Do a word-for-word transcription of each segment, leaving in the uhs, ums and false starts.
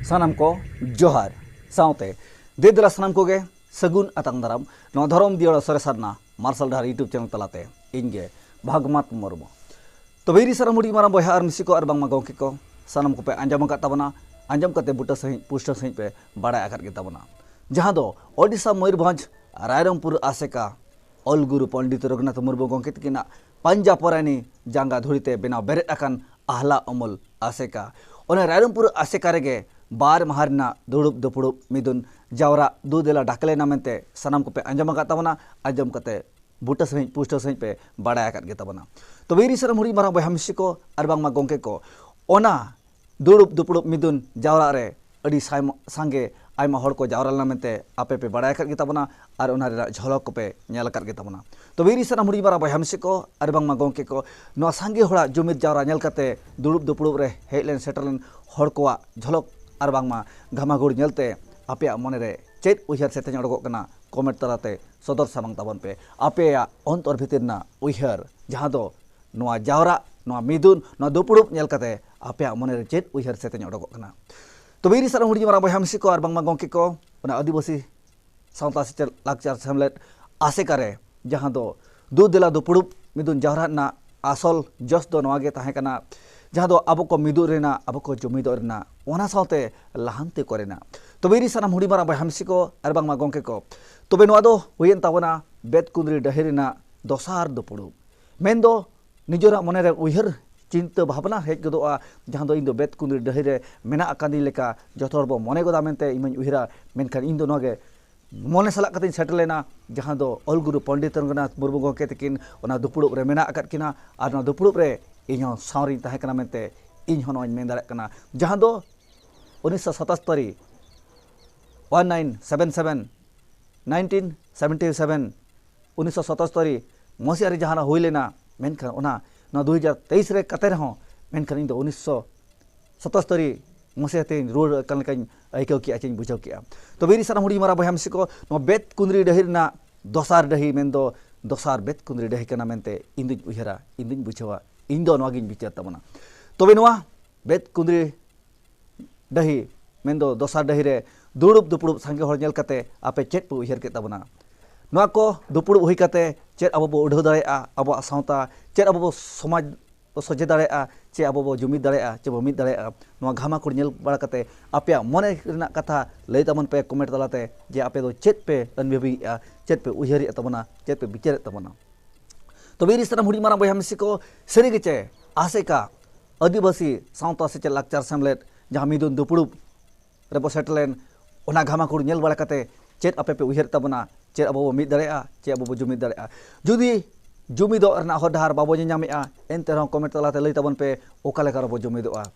ᱥᱟᱱᱟᱢ ᱠᱚ ᱡᱚᱦᱟᱨ, ᱥᱟᱶᱛᱮ ᱫᱮ ᱫᱮᱞᱟ ᱥᱟᱱᱟᱢ ᱠᱚᱜᱮ ᱥᱟᱹᱜᱩᱱ ᱟᱛᱟᱝ ᱫᱟᱨᱟᱢ ᱱᱚᱣᱟ ᱫᱷᱚᱨᱚᱢ ᱫᱤᱭᱟᱹᱲᱟ ᱥᱚᱨᱮᱥ ᱥᱟᱨᱱᱟ ᱢᱟᱨᱥᱟᱞ ᱰᱟᱦᱟᱨ YouTube ᱪᱮᱱᱮᱞ ᱛᱟᱞᱟᱛᱮ᱾ ᱤᱧ ᱜᱮ ᱵᱷᱟᱜᱽᱢᱟᱛ ᱢᱩᱨᱢᱩ᱾ ᱛᱚᱵᱮ ᱤᱧ ᱥᱟᱱᱟᱢ ᱦᱩᱰᱤᱧ ᱢᱟᱨᱟᱝ ᱵᱚᱭᱦᱟ ᱟᱨ ᱢᱤᱥᱤ ᱠᱚ ᱟᱨ ᱵᱟᱝᱢᱟ ᱜᱚᱢᱠᱮ ᱠᱚ, ᱥᱟᱱᱟᱢ ᱠᱚᱯᱮ ᱟᱸᱡᱚᱢ ᱟᱠᱟᱫ ᱛᱟᱵᱚᱱᱟ, ᱟᱸᱡᱚᱢ ᱠᱟᱛᱮ ᱵᱩᱴᱟᱹ ᱥᱟᱺᱦᱤᱡ ᱯᱩᱥᱴᱟᱹ ᱥᱟᱺᱦᱤᱡ ᱯᱮ ᱵᱟᱲᱟᱭ ᱟᱠᱟᱫ ᱜᱮ ᱛᱟᱵᱚᱱᱟ, ᱡᱟᱦᱟᱸ ᱫᱚ ᱳᱰᱤᱥᱟ ᱢᱚᱭᱩᱨᱵᱷᱚᱸᱡᱽ ᱨᱟᱭᱨᱚᱝᱯᱩᱨ ᱟᱥᱮᱠᱟ ᱚᱞ ᱜᱩᱨᱩ ᱯᱚᱱᱰᱤᱛ ᱨᱚᱜᱷᱩᱱᱟᱛᱷ ᱢᱩᱨᱢᱩ ᱜᱚᱢᱠᱮ ᱛᱟᱹᱠᱤᱱᱟᱜ ᱯᱟᱸᱡᱟ ᱯᱚᱨᱟᱭᱱᱤ ᱡᱟᱸᱜᱟ ᱫᱷᱩᱲᱤ ᱛᱮ ᱵᱮᱱᱟᱣ ᱵᱮᱨᱮᱫ ᱟᱠᱟᱱ ᱟᱦᱞᱟ ᱩᱢᱩᱞ ᱟᱥᱮᱠᱟ᱾ ᱚᱱᱟ ᱨᱟᱭᱨᱚᱝᱯᱩᱨ ᱟᱥᱮᱠᱟ ᱨᱮᱜᱮ ᱵᱟᱨ ᱢᱟᱦᱟ ᱨᱮᱱᱟᱜ ᱫᱩᱲᱩᱵ ᱫᱩᱯᱲᱩᱵ ᱢᱤᱫᱩᱱ ᱡᱟᱣᱨᱟ ᱫᱩ ᱫᱮᱞᱟ ᱰᱟᱠᱞᱮᱱᱟ ᱢᱮᱱᱛᱮ ᱥᱟᱱᱟᱢ ᱠᱚᱯᱮ ᱟᱸᱡᱚᱢ ᱟᱠᱟᱫ ᱛᱟᱵᱚᱱᱟ, ᱟᱸᱡᱚᱢ ᱠᱟᱛᱮ ᱵᱩᱴᱟᱹ ᱥᱟᱺᱦᱤᱡ ᱯᱩᱥᱴᱟᱹ ᱥᱟᱺᱦᱤᱡ ᱯᱮ ᱵᱟᱲᱟᱭ ᱟᱠᱟᱫ ᱜᱮ ᱛᱟᱵᱚᱱᱟ᱾ ᱛᱚᱵᱮ ᱤᱧ ᱥᱟᱱᱟᱢ ᱦᱩᱰᱤᱧ ᱢᱟᱨᱟᱝ ᱵᱚᱭᱦᱟ ᱢᱤᱥᱤ ᱠᱚ ᱟᱨ ᱵᱟᱝᱢᱟ ᱜᱚᱢᱠᱮ ᱠᱚ, ᱚᱱᱟ ᱫᱩᱲᱩᱵ ᱫᱩᱯᱲᱩᱵ ᱢᱤᱫᱩᱱ ᱡᱟᱣᱨᱟ ᱨᱮ ᱟᱹᱰᱤ ᱥᱟᱭᱢᱟ-, ᱥᱟᱸᱜᱮ ᱟᱭᱢᱟ ᱦᱚᱲ ᱠᱚ ᱡᱟᱣᱨᱟ ᱞᱮᱱᱟ ᱢᱮᱱᱛᱮ ᱟᱯᱮ ᱯᱮ ᱵᱟᱲᱟᱭ ᱟᱠᱟᱫ ᱜᱮ ᱛᱟᱵᱚᱱᱟ ᱟᱨ ᱚᱱᱟ ᱨᱮᱱᱟᱜ ᱡᱷᱚᱞᱚᱠ ᱠᱚᱯᱮ ᱧᱮᱞ ᱟᱠᱟᱫ ᱜᱮ ᱛᱟᱵᱚᱱᱟ᱾ ᱛᱚᱵᱮ ᱤᱧ ᱥᱟᱱᱟᱢ ᱦᱩᱰᱤᱧ ᱢᱟᱨᱟᱝ ᱵᱚᱭᱦᱟ ᱢᱤᱥᱤ ᱠᱚ ᱟᱨ ᱵᱟᱝᱢᱟ ᱜᱚᱢᱠᱮ ᱠᱚ, ᱱᱚᱣᱟ ᱥᱟᱸᱜᱮ ᱦᱚᱲᱟᱜ ᱡᱩᱢᱤᱫ ᱡᱟᱣᱨᱟ ᱧᱮᱞ ᱠᱟᱛᱮ ᱫᱩᱲᱩᱵ ᱫᱩᱯᱲᱩᱵ ᱨᱮ ᱦᱮᱡ ᱞᱮᱱ ᱥᱮᱴᱮᱨ ᱞᱮᱱ ᱦᱚᱲ ᱠᱚᱣᱟᱜ ᱡᱷᱚᱞᱚᱠ ᱟᱨ ᱵᱟᱝᱢᱟ ᱜᱷᱟᱢᱟᱜᱷᱩᱲ ᱧᱮᱞᱛᱮ ᱟᱯᱮᱭᱟᱜ ᱢᱚᱱᱮᱨᱮ ᱪᱮᱫ ᱩᱭᱦᱟᱹᱨ ᱥᱮᱛᱮᱧ ᱚᱰᱚᱠᱚᱜ ᱠᱟᱱᱟ, ᱠᱚᱢᱮᱱᱴ ᱛᱟᱞᱟᱛᱮ ᱥᱚᱫᱚᱨ ᱥᱟᱢᱟᱝ ᱛᱟᱵᱚᱱ ᱯᱮ᱾ ᱟᱯᱮᱭᱟᱜ ᱚᱱᱛᱚᱨ ᱵᱷᱤᱛᱤᱨ ᱨᱮᱱᱟᱜ ᱩᱭᱦᱟᱹᱨ, ᱡᱟᱦᱟᱸ ᱫᱚ ᱱᱚᱣᱟ ᱡᱟᱣᱨᱟᱜ, ᱱᱚᱣᱟ ᱢᱤᱫᱩᱱ, ᱱᱚᱣᱟ ᱫᱩᱯᱲᱩᱵ ᱧᱮᱞ ᱠᱟᱛᱮ ᱟᱯᱮᱭᱟᱜ ᱢᱚᱱᱮᱨᱮ ᱪᱮᱫ ᱩᱭᱦᱟᱹᱨ ᱥᱮᱛᱮᱧ ᱚᱰᱚᱠᱚᱜ ᱠᱟᱱᱟ? ᱛᱚᱵᱮ ᱤᱧ ᱥᱟᱱᱟᱢ ᱦᱩᱰᱤᱧ ᱢᱟᱨᱟᱝ ᱵᱚᱭᱦᱟ ᱢᱤᱥᱤ ᱠᱚ ᱟᱨ ᱵᱟᱝᱢᱟ ᱜᱚᱢᱠᱮ ᱠᱚ, ᱚᱱᱟ ᱟᱹᱫᱤᱵᱟᱹᱥᱤ ᱥᱟᱶᱛᱟ ᱥᱮᱪᱮᱫ ᱞᱟᱠᱪᱟᱨ ᱥᱮᱢᱞᱮᱫ ᱟᱥᱮᱠᱟ ᱨᱮ, ᱡᱟᱦᱟᱸ ᱫᱚ ᱫᱩ ᱫᱮᱞᱟ ᱫᱩᱯᱲᱩᱵ ᱢᱤᱫᱩᱱ ᱡᱟᱣᱨᱟ ᱨᱮᱱᱟᱜ ᱟᱥᱚᱞ ᱡᱚᱥ ᱫᱚ ᱱᱚᱣᱟ ᱜᱮ ᱛᱟᱦᱮᱸ ᱠᱟᱱᱟ, ᱡᱟᱦᱟᱸ ᱫᱚ ᱟᱵᱚ ᱠᱚ ᱢᱤᱫᱩᱜ ᱨᱮᱱᱟᱜ, ᱟᱵᱚ ᱠᱚ ᱡᱩᱢᱤᱫᱚᱜ ᱨᱮᱱᱟᱜ, ᱚᱱᱟ ᱥᱟᱶᱛᱮ ᱞᱟᱦᱟᱱᱛᱤ ᱠᱚᱨᱮᱱᱟᱜ᱾ ᱛᱚᱵᱮ ᱤᱧ ᱥᱟᱱᱟᱢ ᱦᱩᱰᱤᱧ ᱢᱟᱨᱟᱝ ᱵᱚᱭᱦᱟ ᱢᱤᱥᱤ ᱠᱚ ᱟᱨ ᱵᱟᱝᱢᱟ ᱜᱚᱢᱠᱮ ᱠᱚ, ᱛᱚᱵᱮ ᱱᱚᱣᱟ ᱫᱚ ᱦᱩᱭᱮᱱ ᱛᱟᱵᱚᱱᱟ ᱵᱮᱛᱠᱩᱸᱫᱽᱨᱤ ᱰᱟᱹᱦᱤ ᱨᱮᱱᱟᱜ ᱫᱚᱥᱟᱨ ᱫᱩᱯᱲᱩᱵ᱾ ᱢᱮᱱᱫᱚ ᱱᱤᱡᱮᱨᱟᱜ ᱢᱚᱱᱮᱨᱮ ᱩᱭᱦᱟᱹᱨ ᱪᱤᱱᱛᱟᱹ ᱵᱷᱟᱵᱽᱱᱟ ᱦᱮᱡ ᱜᱚᱫᱚᱜᱼᱟ, ᱡᱟᱦᱟᱸ ᱫᱚ ᱤᱧ ᱫᱚ ᱵᱮᱛᱠᱩᱸᱫᱽᱨᱤ ᱰᱟᱹᱦᱤ ᱨᱮ ᱢᱮᱱᱟᱜ ᱟᱠᱟᱫᱤᱧ ᱞᱮᱠᱟ ᱡᱚᱛᱚ ᱦᱚᱲ ᱵᱚ ᱢᱚᱱᱮ ᱜᱚᱫᱟ ᱢᱮᱱᱛᱮ ᱤᱧ ᱢᱟᱧ ᱩᱭᱦᱟᱹᱨᱟ᱾ ᱢᱮᱱᱠᱷᱟᱱ ᱤᱧ ᱫᱚ ᱱᱚᱣᱟ ᱜᱮ ᱢᱚᱱᱮ ᱥᱟᱞᱟᱜ ᱠᱟᱛᱮᱧ ᱥᱮᱴᱮᱨ ᱞᱮᱱᱟ, ᱡᱟᱦᱟᱸ ᱫᱚ ᱚᱞ ᱜᱩᱨᱩ ᱯᱚᱱᱰᱤᱛ ᱨᱚᱜᱷᱩᱱᱟᱛᱷ ᱢᱩᱨᱢᱩ ᱜᱚᱢᱠᱮ ᱛᱟᱹᱠᱤᱱ ᱚᱱᱟ ᱫᱩᱯᱲᱩᱵ ᱨᱮ ᱢᱮᱱᱟᱜ ᱟᱠᱟᱫ ᱠᱤᱱᱟ ᱟᱨ ᱚᱱᱟ ᱫᱩᱯᱲᱩᱵ ᱨᱮ ᱤᱧ ᱦᱚᱸ ᱥᱟᱶ ᱨᱤᱧ ᱛᱟᱦᱮᱸ ᱠᱟᱱᱟ ᱢᱮᱱᱛᱮ ᱤᱧ ᱦᱚᱸ ᱱᱚᱣᱟᱧ ᱢᱮᱱ ᱫᱟᱲᱮᱭᱟᱜ ᱠᱟᱱᱟ, ᱡᱟᱦᱟᱸ ᱫᱚ ᱩᱱᱤᱥᱥᱚ ᱥᱟᱛᱟᱥᱛᱚᱨᱤ, one nine seven seven, nineteen seventy seven, ᱩᱱᱤᱥᱥᱚ ᱥᱟᱛᱟᱥᱛᱚᱨᱤ ᱢᱚᱥᱤᱦᱟ ᱨᱮ ᱡᱟᱦᱟᱸ ᱦᱩᱭ ᱞᱮᱱᱟ, ᱢᱮᱱᱠᱷᱟᱱ ᱚᱱᱟ, ᱱᱚᱣᱟ ᱫᱩ ᱦᱟᱡᱟᱨ ᱛᱮᱭᱤᱥ ᱨᱮ ᱠᱟᱛᱮ ᱨᱮᱦᱚᱸ, ᱢᱮᱱᱠᱷᱟᱱ ᱤᱧ ᱫᱚ ᱩᱱᱤᱥᱥᱚ ᱥᱟᱛᱟᱥᱛᱚᱨᱤ ᱢᱚᱥᱤᱦᱟ ᱛᱮᱧ ᱨᱩᱣᱟᱹᱲ ᱟᱠᱟᱱ ᱞᱮᱠᱟᱧ ᱟᱹᱭᱠᱟᱹᱣ ᱠᱮᱜᱼᱟ, ᱪᱮᱧ ᱵᱩᱡᱷᱟᱹᱣ ᱠᱮᱜᱼᱟ᱾ ᱛᱚᱵᱮ ᱤᱧ ᱥᱟᱱᱟᱢ ᱦᱩᱰᱤᱧ ᱢᱟᱨᱟᱝ ᱵᱚᱭᱦᱟ ᱢᱤᱥᱤ ᱠᱚ, ᱱᱚᱣᱟ ᱵᱮᱛ ᱠᱩᱸᱫᱽᱨᱤ ᱰᱟᱹᱦᱤ ᱨᱮᱱᱟᱜ ᱫᱚᱥᱟᱨ ᱰᱟᱹᱦᱤ ᱢᱮᱱᱫᱚ ᱫᱚᱥᱟᱨ ᱵᱮᱛ ᱠᱩᱸᱫᱽᱨᱤ ᱰᱟᱹᱦᱤ ᱠᱟᱱᱟ ᱢᱮᱱᱛᱮ ᱤᱧ ᱫᱩᱧ ᱩᱭᱦᱟᱹᱨᱟ, ᱤᱧ ᱫᱩᱧ ᱵᱩᱡᱷᱟᱹᱣᱟ, ᱤᱧ ᱫᱚ ᱱᱚᱣᱟ ᱜᱤᱧ ᱵᱤᱪᱟᱹᱨ ᱛᱟᱵᱚᱱᱟ᱾ ᱛᱚᱵᱮ ᱱᱚᱣᱟ ᱵᱮᱛ ᱠᱩᱸᱫᱽᱨᱤ ᱰᱟᱹᱦᱤ ᱢᱮᱱᱫᱚ ᱫᱚᱥᱟᱨ ᱰᱟᱹᱦᱤ ᱨᱮ ᱫᱩᱲᱩᱵ ᱫᱩᱯᱲᱩᱵ ᱥᱟᱸᱜᱮ ᱦᱚᱲ ᱧᱮᱞ ᱠᱟᱛᱮ ᱟᱯᱮ ᱪᱮᱫ ᱯᱮ ᱩᱭᱦᱟᱹᱨ ᱠᱮᱫ ᱛᱟᱵᱚᱱᱟ? ᱱᱚᱣᱟ ᱠᱚ ᱫᱩᱯᱲᱩᱵ ᱦᱩᱭ ᱠᱟᱛᱮ ᱪᱮᱫ ᱟᱵᱚ ᱵᱚ ᱩᱰᱷᱟᱹᱣ ᱫᱟᱲᱮᱭᱟᱜᱼᱟ? ᱟᱵᱚᱣᱟᱜ ᱥᱟᱶᱛᱟ ᱪᱮᱫ ᱟᱵᱚ ᱵᱚ ᱥᱚᱢᱟᱡᱽ ᱵᱚ ᱥᱚᱡᱷᱮ ᱫᱟᱲᱮᱭᱟᱜᱼᱟ, ᱪᱮ ᱟᱵᱚ ᱵᱚ ᱡᱩᱢᱤᱫ ᱫᱟᱲᱮᱭᱟᱜᱼᱟ, ᱪᱮ ᱵᱚ ᱢᱤᱫ ᱫᱟᱲᱮᱭᱟᱜᱼᱟ? ᱱᱚᱣᱟ ᱜᱷᱟᱢᱟᱠᱩᱲ ᱧᱮᱞ ᱵᱟᱲᱟ ᱠᱟᱛᱮ ᱟᱯᱮᱭᱟᱜ ᱢᱚᱱᱮ ᱨᱮᱱᱟᱜ ᱠᱟᱛᱷᱟ ᱞᱟᱹᱭ ᱛᱟᱵᱚᱱ ᱯᱮ ᱠᱚᱢᱮᱱᱴ ᱛᱟᱞᱟᱛᱮ, ᱡᱮ ᱟᱯᱮ ᱫᱚ ᱪᱮᱫ ᱯᱮ ᱟᱹᱱᱵᱷᱟᱹᱵᱤᱭᱮᱫᱼᱟ, ᱪᱮᱫ ᱯᱮ ᱩᱭᱦᱟᱹᱨᱮᱫ ᱛᱟᱵᱚᱱᱟ, ᱪᱮᱫ ᱯᱮ ᱵᱤᱪᱟᱹᱨᱮᱫ ᱛᱟᱵᱚᱱᱟ? ᱛᱚᱵᱮ ᱤᱧ ᱥᱟᱱᱟᱢ ᱦᱩᱰᱤᱧ ᱢᱟᱨᱟᱝ ᱵᱚᱭᱦᱟ ᱢᱤᱥᱤ ᱠᱚ, ᱥᱟᱹᱨᱤ ᱜᱮᱪᱮ ᱟᱥᱮᱠᱟ ᱟᱹᱫᱤᱵᱟᱹᱥᱤ ᱥᱟᱶᱛᱟ ᱥᱮᱪᱮᱫ ᱞᱟᱠᱪᱟᱨ ᱥᱮᱢᱞᱮᱫ ᱡᱟᱦᱟᱸ ᱢᱤᱫᱩᱱ ᱫᱩᱯᱲᱩᱵ ᱨᱮᱵᱚ ᱥᱮᱴᱮᱨ ᱞᱮᱱ, ᱚᱱᱟ ᱜᱷᱟᱢᱟᱠᱩᱲ ᱧᱮᱞ ᱵᱟᱲᱟ ᱠᱟᱛᱮ ᱪᱮᱫ ᱟᱯᱮ ᱯᱮ ᱩᱭᱦᱟᱹᱨ ᱛᱟᱵᱚᱱᱟ? ᱪᱮᱫ ᱟᱵᱚ ᱵᱚ ᱢᱤᱫ ᱫᱟᱲᱮᱭᱟᱜᱼᱟ? ᱪᱮᱫ ᱟᱵᱚ ᱵᱚ ᱡᱩᱢᱤᱫ ᱫᱟᱲᱮᱭᱟᱜᱼᱟ? ᱡᱩᱫᱤ ᱡᱩᱢᱤᱫᱚᱜ ᱨᱮᱱᱟᱜ ᱦᱚᱨ ᱰᱟᱦᱟᱨ ᱵᱟᱵᱚ ᱧᱮᱧᱟᱢᱮᱫᱼᱟ, ᱮᱱᱛᱮ ᱨᱮᱦᱚᱸ ᱠᱚᱢᱮᱱᱴ ᱛᱟᱞᱟᱛᱮ ᱞᱟᱹᱭ ᱛᱟᱵᱚᱱ ᱯᱮ, ᱚᱠᱟ ᱞᱮᱠᱟ ᱨᱮᱵᱚ ᱡᱩᱢᱤᱫᱚᱜᱼᱟ?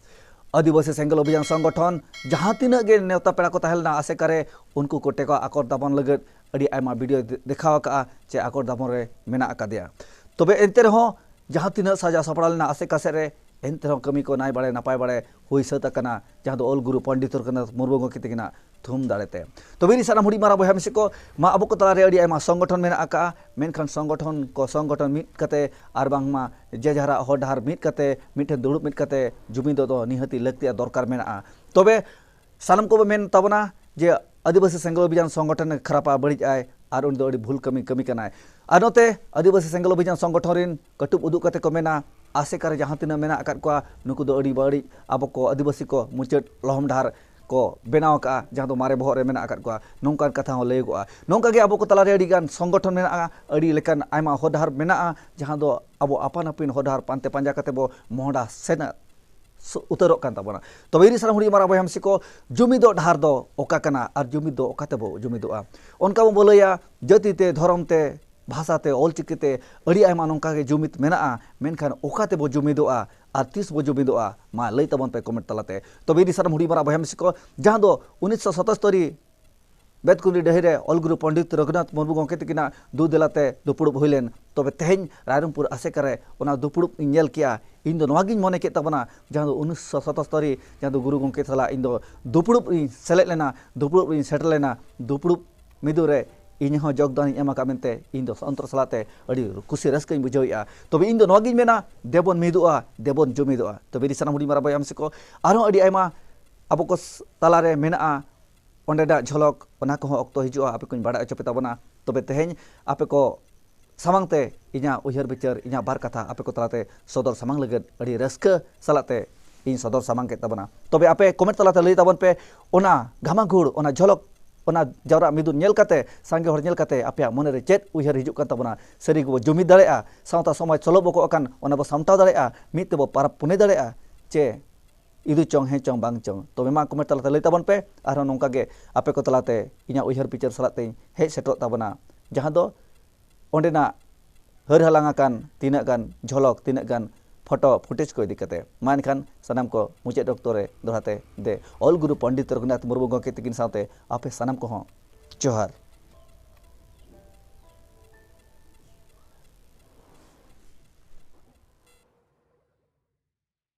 ᱟᱹᱫᱤᱵᱟᱹᱥᱤ ᱥᱮᱸᱜᱮᱞ ᱚᱵᱷᱤᱡᱟᱱ ᱥᱚᱝᱜᱚᱴᱷᱚᱱ ᱡᱟᱦᱟᱸ ᱛᱤᱱᱟᱹᱜ ᱜᱮ ᱱᱮᱣᱛᱟ ᱯᱮᱲᱟ ᱠᱚ ᱛᱟᱦᱮᱸ ᱞᱮᱱᱟ ᱟᱥᱮᱠᱟ ᱨᱮ, ᱩᱱᱠᱩ ᱠᱚ ᱴᱮᱠᱟᱣ ᱟᱠᱚᱴ ᱛᱟᱵᱚᱱ ᱞᱟᱹᱜᱤᱫ ᱟᱹᱰᱤ ᱟᱭᱢᱟ ᱵᱷᱤᱰᱤᱭᱳ ᱫᱮ-, ᱫᱮᱠᱷᱟᱣ ᱟᱠᱟᱫᱼᱟ ᱪᱮ ᱟᱠᱚᱴ ᱫᱟᱵᱚᱱ ᱨᱮ ᱢᱮᱱᱟᱜ ᱟᱠᱟᱫᱮᱭᱟ᱾ ᱛᱚᱵᱮ ᱮᱱᱛᱮ ᱨᱮᱦᱚᱸ ᱡᱟᱦᱟᱸ ᱛᱤᱱᱟᱹᱜ ᱥᱟᱡᱟᱣ ᱥᱟᱯᱲᱟᱣ ᱞᱮᱱᱟ ᱟᱥᱮᱠᱟ ᱥᱮᱫ ᱨᱮ, ᱮᱱᱛᱮ ᱨᱮᱦᱚᱸ ᱠᱟᱹᱢᱤ ᱠᱚ ᱱᱟᱭ ᱵᱟᱲᱮ ᱱᱟᱯᱟᱭ ᱵᱟᱲᱮ ᱦᱩᱭ ᱥᱟᱹᱛ ᱟᱠᱟᱱᱟ, ᱡᱟᱦᱟᱸ ᱫᱚ ᱚᱞ ᱜᱩᱨᱩ ᱯᱚᱱᱰᱤᱛ ᱨᱚᱜᱷᱩᱱᱟᱛᱷ ᱢᱩᱨᱢᱩ ᱜᱚᱢᱠᱮ ᱛᱟᱹᱠᱤᱱᱟᱜ ᱛᱷᱩᱢ ᱫᱟᱲᱮᱛᱮ᱾ ᱛᱚᱵᱮ ᱤᱧ ᱥᱟᱱᱟᱢ ᱦᱩᱰᱤᱧ ᱢᱟᱨᱟᱝ ᱵᱚᱭᱦᱟ ᱢᱤᱥᱤ ᱠᱚ, ᱢᱟ ᱟᱵᱚ ᱠᱚ ᱛᱟᱞᱟᱨᱮ ᱟᱹᱰᱤ ᱟᱭᱢᱟ ᱥᱚᱝᱜᱚᱴᱷᱚᱱ ᱢᱮᱱᱟᱜ ᱟᱠᱟᱫᱼᱟ, ᱢᱮᱱᱠᱷᱟᱱ ᱥᱚᱝᱜᱚᱴᱷᱚᱱ ᱠᱚ ᱥᱚᱝᱜᱚᱴᱷᱚᱱ ᱢᱤᱫ ᱠᱟᱛᱮ ᱟᱨ ᱵᱟᱝᱢᱟ ᱡᱮ ᱡᱟᱦᱟᱨᱟᱜ ᱦᱚᱨ ᱰᱟᱦᱟᱨ ᱢᱤᱫ ᱠᱟᱛᱮ, ᱢᱤᱫᱴᱷᱮᱱ ᱫᱩᱲᱩᱵ ᱢᱤᱫ ᱠᱟᱛᱮ ᱡᱩᱢᱤᱫᱚᱜ ᱫᱚ ᱱᱤᱦᱟᱹᱛᱤ ᱞᱟᱹᱠᱛᱤ ᱟᱨ ᱫᱚᱨᱠᱟᱨ ᱢᱮᱱᱟᱜᱼᱟ᱾ ᱛᱚᱵᱮ ᱥᱟᱱᱟᱢ ᱠᱚᱵᱚ ᱢᱮᱱ ᱛᱟᱵᱚᱱᱟ ᱡᱮ ᱟᱹᱫᱤᱵᱟᱹᱥᱤ ᱥᱮᱸᱜᱮᱞ ᱚᱵᱷᱤᱡᱟᱱ ᱥᱚᱝᱜᱚᱴᱷᱚᱱ ᱠᱷᱟᱨᱟᱯᱟ, ᱵᱟᱹᱲᱤᱡ ᱟᱭ, ᱟᱨ ᱩᱱᱤ ᱫᱚ ᱟᱹᱰᱤ ᱵᱷᱩᱞ ᱠᱟᱹᱢᱤ ᱠᱟᱹᱢᱤ ᱠᱟᱱᱟᱭ᱾ ᱟᱨ ᱱᱚᱛᱮ ᱟᱹᱫᱤᱵᱟᱹᱥᱤ ᱥᱮᱸᱜᱮᱞ ᱚᱵᱷᱤᱡᱟᱱ ᱥᱚᱝᱜᱚᱴᱷᱚᱱ ᱨᱮᱱ ᱠᱟᱹᱴᱩᱵ ᱩᱫᱩᱜ ᱠᱟᱛᱮ ᱠᱚ ᱢᱮᱱᱟ, ᱟᱥᱮᱠᱟ ᱨᱮ ᱡᱟᱦᱟᱸ ᱛᱤᱱᱟᱹᱜ ᱢᱮᱱᱟᱜ ᱟᱠᱟᱫ ᱠᱚᱣᱟ, ᱱᱩᱠᱩ ᱫᱚ ᱟᱹᱰᱤ ᱵᱟᱹᱲᱤᱡ, ᱟᱵᱚ ᱠᱚ ᱟᱹᱫᱤᱵᱟᱹᱥᱤ ᱠᱚ ᱢᱩᱪᱟᱹᱫ ᱞᱚᱦᱚᱢ ᱰᱟᱦᱟᱨ ᱠᱚ ᱵᱮᱱᱟᱣ ᱟᱠᱟᱫᱼᱟ, ᱡᱟᱦᱟᱸ ᱫᱚ ᱢᱟᱨᱮ ᱵᱚᱦᱚᱜ ᱨᱮ ᱢᱮᱱᱟᱜ ᱟᱠᱟᱫ ᱠᱚᱣᱟ, ᱱᱚᱝᱠᱟᱱ ᱠᱟᱛᱷᱟ ᱦᱚᱸ ᱞᱟᱹᱭᱚᱜᱚᱜᱼᱟ᱾ ᱱᱚᱝᱠᱟ ᱜᱮ ᱟᱵᱚ ᱠᱚ ᱛᱟᱞᱟᱨᱮ ᱟᱹᱰᱤ ᱜᱟᱱ ᱥᱚᱝᱜᱚᱴᱷᱚᱱ ᱢᱮᱱᱟᱜᱼᱟ, ᱟᱹᱰᱤ ᱞᱮᱠᱟᱱ ᱟᱭᱢᱟ ᱦᱚᱨ ᱰᱟᱦᱟᱨ ᱢᱮᱱᱟᱜᱼᱟ, ᱡᱟᱦᱟᱸ ᱫᱚ ᱟᱵᱚ ᱟᱯᱟᱱ ᱟᱹᱯᱤᱱ ᱦᱚᱨ ᱰᱟᱦᱟᱨ ᱯᱟᱱᱛᱮ ᱯᱟᱸᱡᱟ ᱠᱟᱛᱮ ᱵᱚ ᱢᱚᱦᱰᱟ ᱥᱮᱱ ᱥᱩ-, ᱩᱛᱟᱹᱨᱚᱜ ᱠᱟᱱ ᱛᱟᱵᱚᱱᱟ᱾ ᱛᱚᱵᱮ ᱤᱧ ᱥᱟᱱᱟᱢ ᱦᱩᱰᱤᱧ ᱢᱟᱨᱟᱝ ᱵᱚᱭᱦᱟ ᱢᱤᱥᱤ ᱠᱚ, ᱡᱩᱢᱤᱫᱚᱜ ᱰᱟᱦᱟᱨ ᱫᱚ ᱚᱠᱟ ᱠᱟᱱᱟ ᱟᱨ ᱡᱩᱢᱤᱫ ᱫᱚ ᱚᱠᱟ ᱛᱮᱵᱚ ᱡᱩᱢᱤᱫᱚᱜᱼᱟ? ᱚᱱᱠᱟ ᱵᱚᱱ ᱞᱟᱹᱭᱟ, ᱡᱟᱹᱛᱤ ᱛᱮ, ᱫᱷᱚᱨᱚᱢ ᱛᱮ, ᱵᱷᱟᱥᱟ ᱛᱮ, ᱚᱞᱪᱤᱠᱤ ᱛᱮ ᱟᱹᱰᱤ ᱟᱭᱢᱟ ᱱᱚᱝᱠᱟ ᱜᱮ ᱡᱩᱢᱤᱫ ᱢᱮᱱᱟᱜᱼᱟ, ᱢᱮᱱᱠᱷᱟᱱ ᱚᱠᱟ ᱛᱮᱵᱚ ᱡᱩᱢᱤᱫᱚᱜᱼᱟ ᱟᱨ ᱛᱤᱥ ᱵᱚ ᱡᱩᱢᱤᱫᱚᱜᱼᱟ? ᱢᱟ ᱞᱟᱹᱭ ᱛᱟᱵᱚᱱ ᱯᱮ ᱠᱚᱢᱮᱱᱴ ᱛᱟᱞᱟᱛᱮ᱾ ᱛᱚᱵᱮ ᱤᱧ ᱥᱟᱱᱟᱢ ᱦᱩᱰᱤᱧ ᱢᱟᱨᱟᱝ ᱵᱚᱭᱦᱟ ᱢᱤᱥᱤ ᱠᱚ, ᱡᱟᱦᱟᱸ ᱫᱚ ᱩᱱᱤᱥᱥᱚ ᱥᱟᱛᱟᱥᱛᱚᱨᱤ ᱵᱮᱛᱠᱩᱸᱫᱽᱨᱤ ᱰᱟᱹᱦᱤ ᱨᱮ ᱚᱞ ᱜᱩᱨᱩ ᱯᱚᱱᱰᱤᱛ ᱨᱚᱜᱷᱩᱱᱟᱛᱷ ᱢᱩᱨᱢᱩ ᱜᱚᱢᱠᱮ ᱛᱟᱹᱠᱤᱱᱟᱜ ᱫᱩ ᱫᱮᱞᱟᱛᱮ ᱫᱩᱯᱲᱩᱵ ᱦᱩᱭ ᱞᱮᱱ᱾ ᱛᱚᱵᱮ ᱛᱮᱦᱮᱧ ᱨᱟᱭᱨᱚᱝᱯᱩᱨ ᱟᱥᱮᱠᱟ ᱨᱮ ᱚᱱᱟ ᱫᱩᱯᱲᱩᱵ ᱤᱧ ᱧᱮᱞ ᱠᱮᱜᱼᱟ᱾ ᱤᱧ ᱫᱚ ᱱᱚᱣᱟ ᱜᱤᱧ ᱢᱚᱱᱮ ᱠᱮᱫ ᱛᱟᱵᱚᱱᱟ, ᱡᱟᱦᱟᱸ ᱫᱚ ᱩᱱᱤᱥᱥᱚ ᱥᱟᱛᱟᱥᱛᱚᱨᱤ, ᱡᱟᱦᱟᱸ ᱫᱚ ᱜᱩᱨᱩ ᱜᱚᱢᱠᱮ ᱥᱟᱞᱟᱜ ᱤᱧ ᱫᱚ ᱫᱩᱯᱲᱩᱵ ᱨᱤᱧ ᱥᱮᱞᱮᱫ ᱞᱮᱱᱟ, ᱫᱩᱯᱲᱩᱵ ᱨᱤᱧ ᱥᱮᱴᱮᱨ ᱞᱮᱱᱟ, ᱫᱩᱯᱲᱩᱵ ᱢᱤᱫᱩ ᱨᱮ ᱤᱧ ᱦᱚᱸ ᱡᱳᱜᱽᱫᱟᱱ ᱤᱧ ᱮᱢ ᱟᱠᱟᱫ ᱢᱮᱱᱛᱮ ᱤᱧ ᱫᱚ ᱚᱱᱛᱚᱨ ᱥᱟᱞᱟᱜ ᱛᱮ ᱟᱹᱰᱤ ᱠᱩᱥᱤ ᱨᱟᱹᱥᱠᱟᱹᱧ ᱵᱩᱡᱷᱟᱹᱣᱮᱫᱼᱟ᱾ ᱛᱚᱵᱮ ᱤᱧ ᱫᱚ ᱱᱚᱣᱟ ᱜᱤᱧ ᱢᱮᱱᱟ, ᱫᱮᱵᱚᱱ ᱢᱤᱫᱚᱜᱼᱟ, ᱫᱮᱵᱚᱱ ᱡᱩᱢᱤᱫᱚᱜᱼᱟ᱾ ᱛᱚᱵᱮ ᱤᱧ ᱥᱟᱱᱟᱢ ᱦᱩᱰᱤᱧ ᱢᱟᱨᱟᱝ ᱵᱚᱭᱦᱟ ᱢᱤᱥᱤ ᱠᱚ, ᱟᱨᱦᱚᱸ ᱟᱹᱰᱤ ᱟᱭᱢᱟ ᱟᱵᱚ ᱠᱚ ᱛᱟᱞᱟᱨᱮ ᱢᱮᱱᱟᱜᱼᱟ ᱚᱸᱰᱮᱱᱟᱜ ᱡᱷᱚᱞᱚᱠ, ᱚᱱᱟ ᱠᱚᱦᱚᱸ ᱚᱠᱛᱚ ᱦᱤᱡᱩᱜᱼᱟ, ᱟᱯᱮ ᱠᱚᱧ ᱵᱟᱲᱟᱭ ᱦᱚᱪᱚ ᱯᱮ ᱛᱟᱵᱚᱱᱟ᱾ ᱛᱚᱵᱮ ᱛᱮᱦᱮᱧ ᱟᱯᱮ ᱠᱚ ᱥᱟᱢᱟᱝ ᱛᱮ ᱤᱧᱟᱹᱜ ᱩᱭᱦᱟᱹᱨ ᱵᱤᱪᱟᱹᱨ, ᱤᱧᱟᱹᱜ ᱵᱟᱨ ᱠᱟᱛᱷᱟ ᱟᱯᱮ ᱠᱚ ᱛᱟᱞᱟᱛᱮ ᱥᱚᱫᱚᱨ ᱥᱟᱢᱟᱝ ᱞᱟᱹᱜᱤᱫ ᱟᱹᱰᱤ ᱨᱟᱹᱥᱠᱟᱹ ᱥᱟᱞᱟᱜ ᱛᱮ ᱤᱧ ᱥᱚᱫᱚᱨ ᱥᱟᱢᱟᱝ ᱠᱮᱫ ᱛᱟᱵᱚᱱᱟ᱾ ᱛᱚᱵᱮ ᱟᱯᱮ ᱠᱚᱢᱮᱱᱴ ᱛᱟᱞᱟᱛᱮ ᱞᱟᱹᱭ ᱛᱟᱵᱚᱱ ᱯᱮ, ᱚᱱᱟ ᱜᱷᱟᱢᱟᱜᱷᱩᱲ, ᱚᱱᱟ ᱡᱷᱚᱞᱚᱠ, ᱚᱱᱟ ᱡᱟᱣᱨᱟ ᱢᱤᱫᱩᱱ ᱧᱮᱞ ᱠᱟᱛᱮ, ᱥᱟᱸᱜᱮ ᱦᱚᱲ ᱧᱮᱞ ᱠᱟᱛᱮ ᱟᱯᱮᱭᱟᱜ ᱢᱚᱱᱮᱨᱮ ᱪᱮᱫ ᱩᱭᱦᱟᱹᱨ ᱦᱤᱡᱩᱜ ᱠᱟᱱ ᱛᱟᱵᱚᱱᱟ? ᱥᱟᱹᱨᱤ ᱜᱮᱵᱚ ᱡᱩᱢᱤᱫ ᱫᱟᱲᱮᱭᱟᱜᱼᱟ, ᱥᱟᱶᱛᱟ ᱥᱚᱢᱟᱡᱽ ᱥᱚᱞᱚᱵᱚᱜᱚᱜ ᱠᱟᱱ ᱚᱱᱟ ᱵᱚ ᱥᱟᱢᱴᱟᱣ ᱫᱟᱲᱮᱭᱟᱜᱼᱟ, ᱢᱤᱫ ᱛᱮᱵᱚ ᱯᱟᱨᱟᱵᱽ ᱯᱩᱱᱟᱹᱭ ᱫᱟᱲᱮᱭᱟᱜᱼᱟ, ᱪᱮ ᱤᱫᱩ ᱪᱚᱝ ᱦᱮᱸ ᱪᱚᱝ ᱵᱟᱝ ᱪᱚᱝ? ᱛᱚᱵᱮ ᱢᱟ ᱠᱚᱢᱮᱱᱴ ᱛᱟᱞᱟᱛᱮ ᱞᱟᱹᱭ ᱛᱟᱵᱚᱱ ᱯᱮ᱾ ᱟᱨᱦᱚᱸ ᱱᱚᱝᱠᱟ ᱜᱮ ᱟᱯᱮ ᱠᱚ ᱛᱟᱞᱟᱛᱮ ᱤᱧᱟᱹᱜ ᱩᱭᱦᱟᱹᱨ ᱵᱤᱪᱟᱹᱨ ᱥᱟᱞᱟᱜ ᱛᱮᱧ ᱦᱮᱡ ᱥᱮᱴᱮᱨᱚᱜ ᱛᱟᱵᱚᱱᱟ, ᱡᱟᱦᱟᱸ ᱫᱚ ᱚᱸᱰᱮᱱᱟᱜ ᱦᱟᱹᱨ ᱦᱟᱞᱟᱝ ᱟᱠᱟᱱ ᱛᱤᱱᱟᱹᱜ ᱜᱟᱱ ᱡᱷᱚᱞᱚᱠ, ᱛᱤᱱᱟᱹᱜ ᱜᱟᱱ ᱯᱷᱳᱴᱳ ᱯᱷᱩᱴᱮᱡᱽ ᱠᱚ ᱤᱫᱤ ᱠᱟᱛᱮ᱾ ᱢᱟ ᱮᱱᱠᱷᱟᱱ ᱥᱟᱱᱟᱢ ᱠᱚ ᱢᱩᱪᱟᱹᱫ ᱚᱠᱛᱚ ᱨᱮ ᱫᱚᱦᱲᱟ ᱛᱮ ᱫᱮ ᱚᱞ ᱜᱩᱨᱩ ᱯᱚᱱᱰᱤᱛ ᱨᱚᱜᱷᱩᱱᱟᱛᱷ ᱢᱩᱨᱢᱩ ᱜᱚᱢᱠᱮ ᱛᱤᱠᱤᱱ ᱥᱟᱶᱛᱮ ᱟᱯᱮ ᱥᱟᱱᱟᱢ ᱠᱚᱦᱚᱸ ᱡᱚᱦᱟᱨ᱾